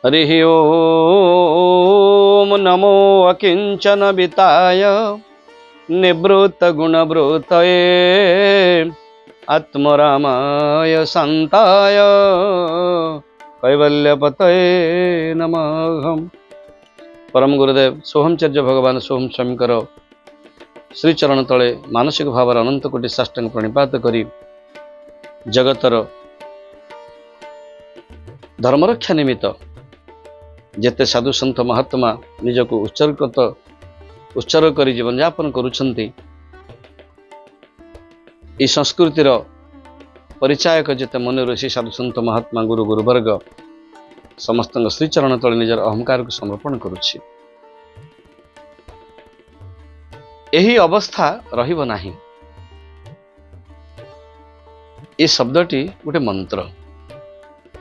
ହରି ଓମ୍ ନମୋ ଅକିଞ୍ଚନ ବିତାୟ ନିବୃତ୍ତ ଗୁଣବୃତ୍ତୟେ ଆତ୍ମରାମାୟ ଶାନ୍ତାୟ କୈବଲ୍ୟପତୟେ ନମଃ। ପରମ ଗୁରୁଦେବ ସୋହମଚାର୍ଯ୍ୟ ଭଗବାନ ସୋହମ ସ୍ୱାମୀଙ୍କର ଶ୍ରୀଚରଣ ତଳେ ମାନସିକ ଭାବରେ ଅନନ୍ତ କୋଟି ସାଷ୍ଟାଙ୍ଗ ପ୍ରଣିପାତ କରି, ଜଗତର ଧର୍ମରକ୍ଷା ନିମିତ୍ତ ଯେତେ ସାଧୁ ସନ୍ଥ ମହାତ୍ମା ନିଜକୁ ଉତ୍ସର୍ଗତ ଉତ୍ସର୍ଗ କରି ଜୀବନଯାପନ କରୁଛନ୍ତି, ଏହି ସଂସ୍କୃତିର ପରିଚାୟକ ଯେତେ ମନେ ଋଷି, ସାଧୁ ସନ୍ଥ ମହାତ୍ମା, ଗୁରୁ ଗୁରୁବର୍ଗ, ସମସ୍ତଙ୍କ ଶ୍ରୀଚରଣ ତଳେ ନିଜର ଅହଙ୍କାରକୁ ସମର୍ପଣ କରୁଛି। ଏହି ଅବସ୍ଥା ରହିବ ନାହିଁ, ଏ ଶବ୍ଦଟି ଗୋଟେ ମନ୍ତ୍ର।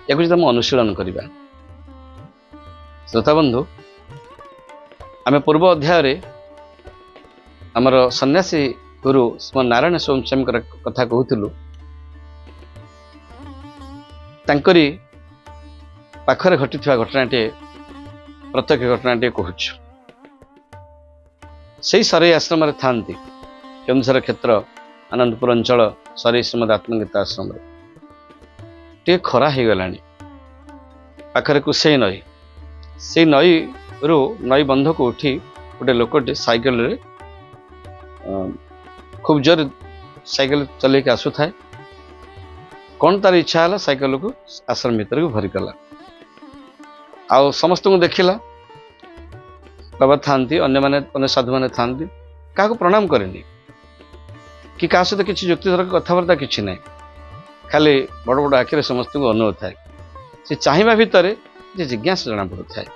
ୟାକୁ ଯଦି ଆମେ ଅନୁଶୀଳନ କରିବା, ଶ୍ରୋତା ବନ୍ଧୁ, ଆମେ ପୂର୍ବ ଅଧ୍ୟାୟରେ ଆମର ସନ୍ନ୍ୟାସୀ ଗୁରୁ ଶ୍ରୀ ନାରାୟଣ ସ୍ୱାମୀଙ୍କର କଥା କହୁଥିଲୁ। ତାଙ୍କରି ପାଖରେ ଘଟିଥିବା ଘଟଣାଟିଏ, ପ୍ରତ୍ୟକ୍ଷ ଘଟଣାଟିଏ କହୁଛୁ। ସେଇ ସରେଇ ଆଶ୍ରମରେ ଥାନ୍ତି, କେନ୍ଦୁଝର କ୍ଷେତ୍ର ଆନନ୍ଦପୁର ଅଞ୍ଚଳ ସରେଇ ଶ୍ରୀମଦ ଆତ୍ମଗୀତା ଆଶ୍ରମରେ। ଟିକେ ଖରା ହେଇଗଲାଣି। ପାଖରେ କୁସେଇ ନଈ। ସେଇ ନଈରୁ ନଈ ବନ୍ଧକୁ ଉଠି ଗୋଟେ ଲୋକଟି ସାଇକେଲରେ ଖୁବ୍ ଜୋରେ ସାଇକେଲ ଚଲେଇକି ଆସୁଥାଏ। କ'ଣ ତାର ଇଚ୍ଛା ହେଲା, ସାଇକେଲକୁ ଆଶ୍ରମ ଭିତରକୁ ଭରି କଲା ଆଉ ସମସ୍ତଙ୍କୁ ଦେଖିଲା। ବାବା ଥାନ୍ତି, ଅନ୍ୟମାନେ ଅନ୍ୟ ସାଧୁମାନେ ଥାନ୍ତି, କାହାକୁ ପ୍ରଣାମ କରେନି କି କାହା ସହିତ କିଛି ଯୁକ୍ତିତର୍କ କଥାବାର୍ତ୍ତା କିଛି ନାହିଁ। ଖାଲି ବଡ଼ ବଡ଼ ଆଖିରେ ସମସ୍ତଙ୍କୁ ଅନଉଥାଏ। ସେ ଚାହିଁବା ଭିତରେ ଯେ ଜିଜ୍ଞାସା ଜଣାପଡ଼ୁଥାଏ।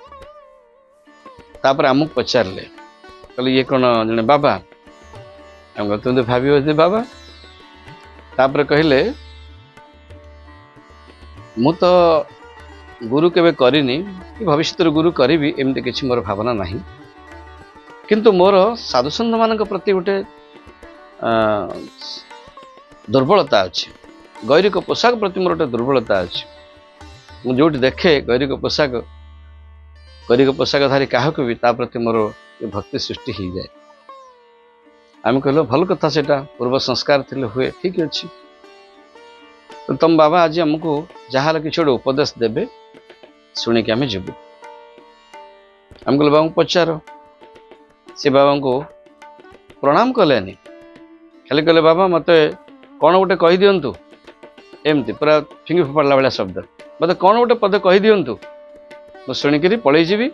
ତାପରେ ଆମକୁ ପଚାରିଲେ, କହିଲେ, ଇଏ କ'ଣ ଜଣେ ବାବା? ଆମେ କହିଲେ, ତୁମେ ଭାବିବ ଯେ ବାବା। ତାପରେ କହିଲେ, ମୁଁ ତ ଗୁରୁ କେବେ କରିନି କି ଭବିଷ୍ୟତରେ ଗୁରୁ କରିବି ଏମିତି କିଛି ମୋର ଭାବନା ନାହିଁ, କିନ୍ତୁ ମୋର ସାଧୁସନ୍ଥମାନଙ୍କ ପ୍ରତି ଗୋଟେ ଦୁର୍ବଳତା ଅଛି। ଗୈରିକ ପୋଷାକ ପ୍ରତି ମୋର ଗୋଟେ ଦୁର୍ବଳତା ଅଛି। ମୁଁ ଯେଉଁଠି ଦେଖେ ଗୈରିକ ପୋଷାକ, ଗୈରିକ ପୋଷାକଧାରୀ କାହାକୁ ବି, ତା ପ୍ରତି ମୋର ଭକ୍ତି ସୃଷ୍ଟି ହେଇଯାଏ। ଆମେ କହିଲୁ, ଭଲ କଥା, ସେଇଟା ପୂର୍ବ ସଂସ୍କାର ଥିଲେ ହୁଏ, ଠିକ୍ ଅଛି। ତମ ବାବା ଆଜି ଆମକୁ ଯାହାହେଲେ କିଛି ଗୋଟେ ଉପଦେଶ ଦେବେ, ଶୁଣିକି ଆମେ ଯିବୁ। ଆମେ କହିଲୁ, ବାବାଙ୍କୁ ପଚାର। ସେ ବାବାଙ୍କୁ ପ୍ରଣାମ କଲେନି, ଖାଲି କହିଲେ, ବାବା ମୋତେ କ'ଣ ଗୋଟେ କହିଦିଅନ୍ତୁ। ଏମିତି ପୁରା ଫିଙ୍ଗି ଫୋପାଡ଼ିଲା ଭଳିଆ ଶବ୍ଦ। ମୋତେ କ'ଣ ଗୋଟେ ପଦ କହିଦିଅନ୍ତୁ, ମୁଁ ଶୁଣିକିରି ପଳେଇଯିବି,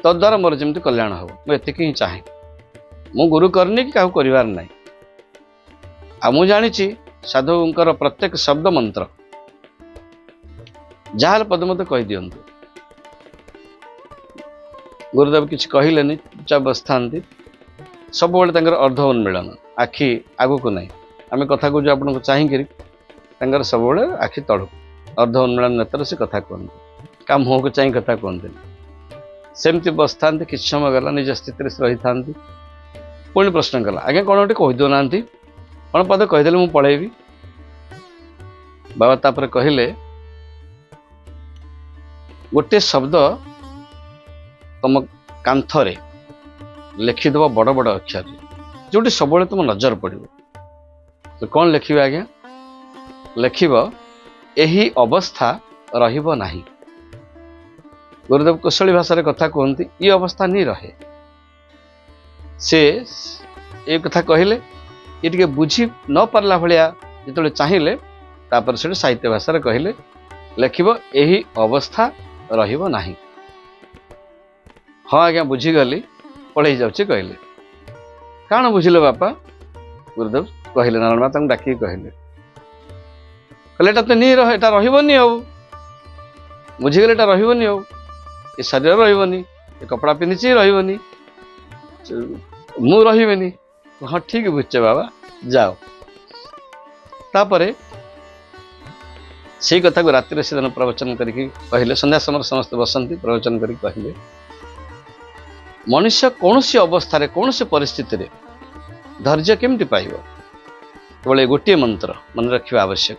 ତଦ୍ୱାରା ମୋର ଯେମିତି କଲ୍ୟାଣ ହେବ, ମୁଁ ଏତିକି ହିଁ ଚାହେଁ। ମୁଁ ଗୁରୁ କରିନି କି କାହାକୁ କରିବାର ନାହିଁ। ଆଉ ମୁଁ ଜାଣିଛି ସାଧୁଙ୍କର ପ୍ରତ୍ୟେକ ଶବ୍ଦ ମନ୍ତ୍ର। ଯାହାହେଲେ ପଦ ମୋତେ କହିଦିଅନ୍ତୁ। ଗୁରୁଦେବ କିଛି କହିଲେନି, ଚୁପଚାପ ବସିଥାନ୍ତି। ସବୁବେଳେ ତାଙ୍କର ଅର୍ଦ୍ଧ ଉନ୍ମିଳନ, ଆଖି ଆଗକୁ ନାହିଁ। ଆମେ କଥା କହୁଛୁ ଆପଣଙ୍କୁ ଚାହିଁକିରି, ତାଙ୍କର ସବୁବେଳେ ଆଖି ତଳକୁ, ଅର୍ଦ୍ଧ ଉନ୍ମିଳନ ନେତ୍ରରେ ସେ କଥା କୁହନ୍ତି, କାହା ମୁହଁକୁ ଚାହିଁ କଥା କୁହନ୍ତିନି। ସେମିତି ବସିଥାନ୍ତି। କିଛି ସମୟ ଗଲା, ନିଜ ସ୍ଥିତିରେ ସେ ରହିଥାନ୍ତି। ପୁଣି ପ୍ରଶ୍ନ କଲା, ଆଜ୍ଞା କ'ଣ ଗୋଟେ କହିଦେଉନାହାନ୍ତି, କ'ଣ ପଦ କହିଦେଲେ ମୁଁ ପଳେଇବି। ବାବା ତାପରେ କହିଲେ, ଗୋଟିଏ ଶବ୍ଦ ତମ କାନ୍ଥରେ ଲେଖିଦେବ ବଡ଼ ବଡ଼ ଅକ୍ଷରରେ, ଯେଉଁଠି ସବୁବେଳେ ତୁମ ନଜର ପଡ଼ିବ। କ'ଣ ଲେଖିବେ ଆଜ୍ଞା? ଲେଖିବ, ଏହି ଅବସ୍ଥା ରହିବ ନାହିଁ। ଗୁରୁଦେବ କୁଶଳୀ ଭାଷାରେ କଥା କୁହନ୍ତି, ଏ ଅବସ୍ଥା ନି ରହେ। ସେ ଏ କଥା କହିଲେ, ଏ ଟିକେ ବୁଝି ନ ପାରିଲା ଭଳିଆ ଯେତେବେଳେ ଚାହିଁଲେ, ତାପରେ ସେଠୁ ସାହିତ୍ୟ ଭାଷାରେ କହିଲେ, ଲେଖିବ, ଏହି ଅବସ୍ଥା ରହିବ ନାହିଁ। ହଁ ଆଜ୍ଞା, ବୁଝିଗଲି, ପଳେଇ ଯାଉଛି କହିଲେ। କାଣ ବୁଝିଲେ ବାପା? ଗୁରୁଦେବ କହିଲେ, ନାରାୟଣ ମା ତାଙ୍କୁ ଡାକିକି କହିଲେ, କହିଲେ, ଏଟା ତ ନି ରହ, ଏଟା ରହିବନି। ଆଉ ବୁଝିଗଲେ, ଏଟା ରହିବନି, ଆଉ ଏ ଶରୀର ରହିବନି, ଏ କପଡ଼ା ପିନ୍ଧିଛି ରହିବନି, ମୁଁ ରହିବିନି। ହଁ, ଠିକ ବୁଝୁଛ ବାବା, ଯାଅ। ତାପରେ ସେଇ କଥାକୁ ରାତିରେ ସେଦିନ ପ୍ରବଚନ କରିକି କହିଲେ। ସନ୍ଧ୍ୟା ସମୟରେ ସମସ୍ତେ ବସନ୍ତି, ପ୍ରବଚନ କରିକି କହିଲେ, ମଣିଷ କୌଣସି ଅବସ୍ଥାରେ କୌଣସି ପରିସ୍ଥିତିରେ ଧୈର୍ଯ୍ୟ କେମିତି ପାଇବ? କେବଳ ଏ ଗୋଟିଏ ମନ୍ତ୍ର ମନେ ରଖିବା ଆବଶ୍ୟକ।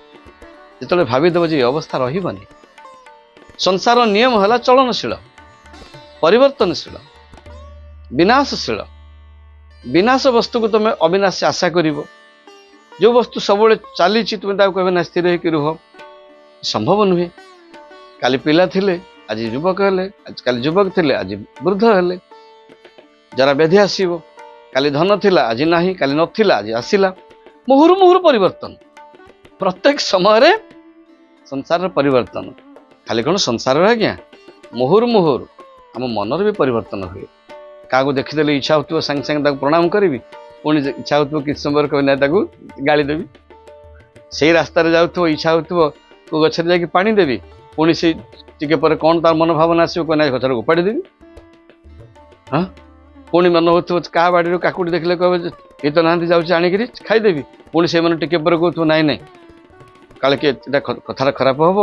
ଯେତେବେଳେ ଭାବିଦେବ ଯେ ଏ ଅବସ୍ଥା ରହିବନି, ସଂସାର ନିୟମ ହେଲା ଚଳନଶୀଳ, ପରିବର୍ତ୍ତନଶୀଳ, ବିନାଶଶୀଳ। ବିନାଶ ବସ୍ତୁକୁ ତୁମେ ଅବିନାଶୀ ଆଶା କରିବ। ଯେଉଁ ବସ୍ତୁ ସବୁବେଳେ ଚାଲିଛି ତୁମେ ତାକୁ କହିବେ ନା ସ୍ଥିର ହେଇକି ରୁହ, ସମ୍ଭବ ନୁହେଁ। କାଲି ପିଲା ଥିଲେ ଆଜି ଯୁବକ ହେଲେ, କାଲି ଯୁବକ ଥିଲେ ଆଜି ବୃଦ୍ଧ ହେଲେ। ଜରା ବ୍ୟାଧି ଆସିବ। କାଲି ଧନ ଥିଲା ଆଜି ନାହିଁ, କାଲି ନଥିଲା ଆଜି ଆସିଲା। ମୁହୁରୁ ମୁହୁରୁ ପରିବର୍ତ୍ତନ, ପ୍ରତ୍ୟେକ ସମୟରେ ସଂସାରର ପରିବର୍ତ୍ତନ। ଖାଲି କ'ଣ ସଂସାରରେ ଆଜ୍ଞା, ମୁହୁରୁ ମୁହୁରୁ ଆମ ମନର ବି ପରିବର୍ତ୍ତନ ହୁଏ। କାହାକୁ ଦେଖିଦେଲେ ଇଚ୍ଛା ହେଉଥିବ ସାଙ୍ଗେ ସାଙ୍ଗେ ତାକୁ ପ୍ରଣାମ କରିବି, ପୁଣି ଇଚ୍ଛା ହେଉଥିବ କିଛି ସମୟରେ କହିବି ନାଇଁ ତାକୁ ଗାଳି ଦେବି। ସେଇ ରାସ୍ତାରେ ଯାଉଥିବ ଇଚ୍ଛା ହେଉଥିବ କେଉଁ ଗଛରେ ଯାଇକି ପାଣି ଦେବି, ପୁଣି ସେଇ ଟିକେ ପରେ କ'ଣ ତାର ମନ ଭାବନା ଆସିବ, କହିବ ନାଇଁ ଗଛଟାକୁ ଉପାଡ଼ି ଦେବି। ହଁ, ପୁଣି ମନ ହେଉଥିବ କାହା ବାଡ଼ିରୁ କାକୁଡ଼ି ଦେଖିଲେ କହିବେ କେହି ତ ନାହାନ୍ତି, ଯାଉଛି ଆଣିକିରି ଖାଇଦେବି। ପୁଣି ସେମାନେ ଟିକେ ପରେ କହୁଥିବ ନାଇଁ ନାଇଁ କାଳେ କିଏ ଏଇଟା କଥାଟା ଖରାପ ହେବ,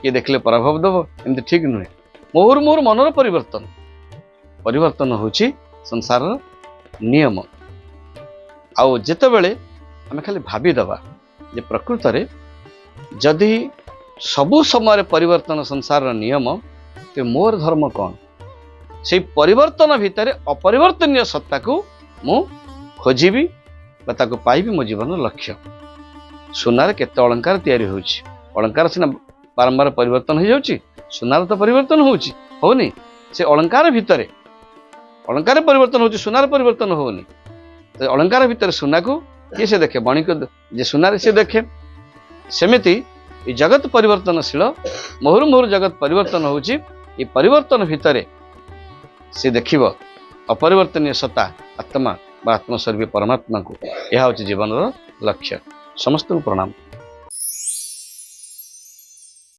କିଏ ଦେଖିଲେ ପରାଭବ ଦେବ, ଏମିତି ଠିକ୍ ନୁହେଁ। ମୋହରୁ ମୋହରୁ ମନର ପରିବର୍ତ୍ତନ, ପରିବର୍ତ୍ତନ ହେଉଛି ସଂସାରର ନିୟମ। ଆଉ ଯେତେବେଳେ ଆମେ ଖାଲି ଭାବିଦେବା ଯେ ପ୍ରକୃତରେ ଯଦି ସବୁ ସମୟରେ ପରିବର୍ତ୍ତନ ସଂସାରର ନିୟମ, ତେବେ ମୋର ଧର୍ମ କ'ଣ? ସେଇ ପରିବର୍ତ୍ତନ ଭିତରେ ଅପରିବର୍ତ୍ତନୀୟ ସତ୍ତାକୁ ମୁଁ ଖୋଜିବି ବା ତାକୁ ପାଇବି, ମୋ ଜୀବନର ଲକ୍ଷ୍ୟ। ସୁନାରେ କେତେ ଅଳଙ୍କାର ତିଆରି ହେଉଛି, ଅଳଙ୍କାର ସିନା ବାରମ୍ବାର ପରିବର୍ତ୍ତନ ହେଇଯାଉଛି, ସୁନାର ତ ପରିବର୍ତ୍ତନ ହେଉଛି, ହଉନି? ସେ ଅଳଙ୍କାର ଭିତରେ ଅଳଙ୍କାର ପରିବର୍ତ୍ତନ ହେଉଛି, ସୁନାର ପରିବର୍ତ୍ତନ ହେଉନି। ଅଳଙ୍କାର ଭିତରେ ସୁନାକୁ କିଏ ସେ ଦେଖେ? ବଣିକ ଯେ ସୁନାରେ ସେ ଦେଖେ। ସେମିତି ଏ ଜଗତ ପରିବର୍ତ୍ତନଶୀଳ, ମୁହୁରୁ ମୁହୁରୁ ଜଗତ ପରିବର୍ତ୍ତନ ହେଉଛି। ଏ ପରିବର୍ତ୍ତନ ଭିତରେ ସେ ଦେଖିବ ଅପରିବର୍ତ୍ତନୀୟ ସତ୍ତା, ଆତ୍ମା ବା ଆତ୍ମସ୍ୱରୂପୀ ପରମାତ୍ମାକୁ। ଏହା ହେଉଛି ଜୀବନର ଲକ୍ଷ୍ୟ। ସମସ୍ତଙ୍କୁ ପ୍ରଣାମ।